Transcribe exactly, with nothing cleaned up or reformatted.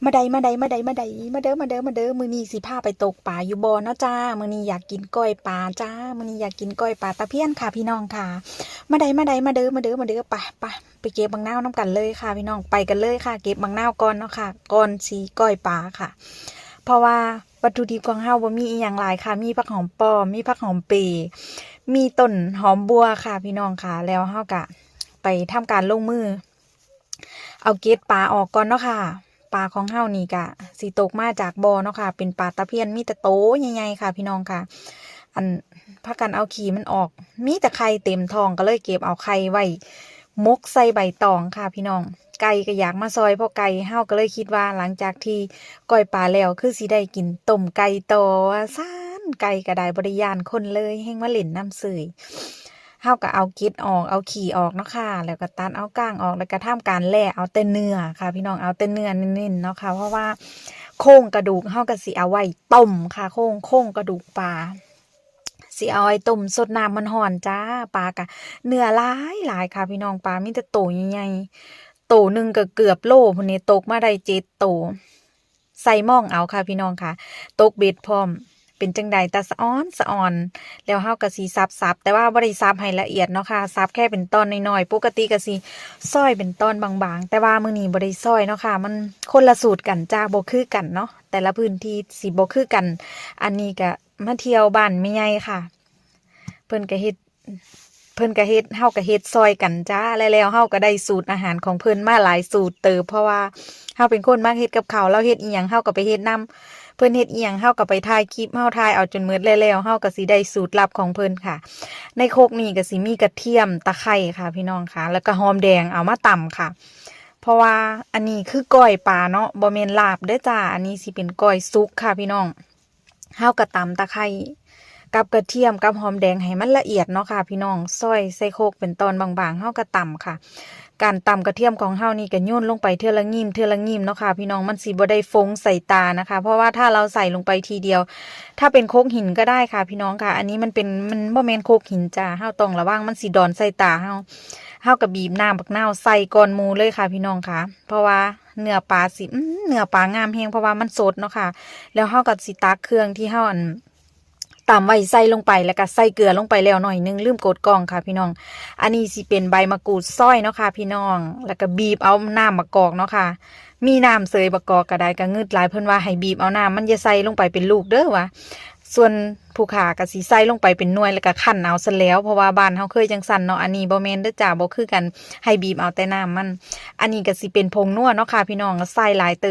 มาใดมาใดมาใดมาใดมาเด้อมาเด้อมาเด้อมื้อนี้สิพาไปตกปลาอยู่บ่อเนาะจ้ามื้อนี้อยากกินก้อยปลาจ้ามื้อนี้อยากกินก้อยปลาตะเพียนค่ะพี่น้องค่ะมาใดมาใดมาเด้อมาเด้อมาเด้อไปไปไปเก็บบักนาวน้ำกันเลยค่ะพี่น้องไปกันเลยค่ะเก็บบักนาวก่อนเนาะค่ะก่อนสิก้อยปลาค่ะเพราะว่าวัตถุดิบของเฮาบ่มีอีหยังหลายค่ะมีผักหอมป้อมมีผักหอมเปย์มีต้นหอมบัวค่ะพี่น้องค่ะแล้วเฮากะไปทำการลงมือ เอาเกล็ดปลาออกก่อนเนาะค่ะปลาของเฮานี่กะสิตกมาจากบ่อเนาะค่ะเป็นปลาตะเพียนมีแต่โตใหญ่ๆค่ะพี่น้องค่ะอันพากันเอาขี้มันออกมีแต่ไข่เต็มท้องก็เลยเก็บเอาไข่ไว้หมกใส่ใบตองค่ะพี่น้องไก่ก็อยากมาซอยเพราะไก่เฮาก็เลยคิดว่าหลังจากที่ก้อยปลาแล้วคือสิได้กินต้มไก่ต่อว่าซั่นไก่ก็ได้บ่ได้ย่านคนเลยแฮ่งมาเล่นนำซื่อ เฮาก็เอาเกล็ดออกเอาขี้ออกเนาะค่ะแล้วก็ตัดเอาก้างออกแล้วก็ทำการแล่เอาแต่เนื้อค่ะพี่น้องเอาแต่เนื้อเน้นๆเนาะค่ะเพราะว่าโครงกระดูกเฮาก็สิเอาไว้ต้มค่ะโครงโครงกระดูกปลาสิเอาไว้ต้มสดน้ำมันฮ้อนจ้าปลากะเนื้อหลายหลายค่ะพี่น้องปลามีแต่โตใหญ่ๆโตหนึ่งก็เกือบโลพุ้นนี่ตกมาได้เจ็ดโต ใส่หม่องเอาค่ะพี่น้องค่ะตกเบ็ดพร้อมเป็นจั่งใดตาสะออนสะออนแล้วเฮาก็สิสับสับแต่ว่าบ่ได้สับให้ละเอียดเนาะค่ะสับแค่เป็นตอนน้อยๆปกติก็สิซอยเป็นตอนบางๆแต่ว่ามื้อนี้บ่ได้ซอยเนาะค่ะมันคนละสูตรกันจ้าบ่คือกันเนาะแต่ละพื้นที่สิบ่คือกันอันนี้ก็มาเที่ยวบ้านแม่ใหญ่ค่ะเพิ่นก็เฮ็ด เพิ่นก็เฮ็ดเฮาก็เฮ็ดซอยกันจ้าแล้วแล้วเฮาก็ได้สูตรอาหารของเพิ่นมาหลายสูตรเติบเพราะว่าเฮาเป็นคนมักเฮ็ดกับข้าวลาวเฮ็ดอิหยังเฮาก็ไปเฮ็ดนำเพิ่นเฮ็ดอิหยังเฮาก็ไปถ่ายคลิปเฮาถ่ายเอาจนหมดแล้วแล้วเฮาก็สิได้สูตรลับของเพิ่นค่ะในครกนี่ก็สิมีกระเทียมตะไคร้ค่ะพี่น้องค่ะแล้วก็หอมแดงเอามาตำค่ะเพราะว่าอันนี้คือก้อยปลาเนาะบ่แม่นลาบเด้อจ้าอันนี้สิเป็นก้อยสุกค่ะพี่น้อง เฮาก็ตำตะไคร้กับกระเทียมกับหอมแดงให้มันละเอียดเนาะค่ะพี่น้องซอยใส่โคกเป็นตอนบางๆเฮาก็ตำค่ะการตำกระเทียมของเฮานี่ก็โยนลงไปเทื่อละงิมเทื่อละงิมเนาะค่ะพี่น้องมันสิบ่ได้ฟงใส่ตานะคะเพราะว่าถ้าเราใส่ลงไปทีเดียวถ้าเป็นโคกหินก็ได้ค่ะพี่น้องค่ะอันนี้มันเป็นมันบ่แม่นโคกหินจ้าเฮาต้องระวังมันสิดอนใส่ตาเฮาเฮาก็บีบน้ำบักนาวใส่ก่อนหมู่เลยค่ะพี่น้องค่ะเพราะว่าเนื้อปลาสิอืมเนื้อปลางามแฮงเพราะว่ามันสดเนาะค่ะ แล้วเฮาก็สิตักเครื่องที่เฮาอันตำไว้ใส่ลงไปแล้วก็ใส่เกลือลงไปแล้วหน่อยหนึ่งลืมกดกล้องค่ะพี่น้องอันนี้สิเป็นใบมะกรูดซอยเนาะค่ะพี่น้องแล้วก็บีบเอาน้ำมะกอกเนาะค่ะมีน้ำเสยมะกอกก็ได้ก็งึดหลายเพิ่นว่าให้บีบเอาน้ำมันอย่าใส่ลงไปเป็นลูกเด้อว่าส่วนผู้ขาก็สิใส่ลงไปเป็นหน่วยแล้วก็คั่นเอาซะแล้วเพราะว่าบ้านเฮาเคยจั่งซั่นเนาะอันนี้บ่แม่นเด้อจ้าบ่คือกันให้บีบเอาแต่น้ำมันอันนี้ก็สิเป็นผงนัวเนาะค่ะพี่น้องใส่หลายเติบ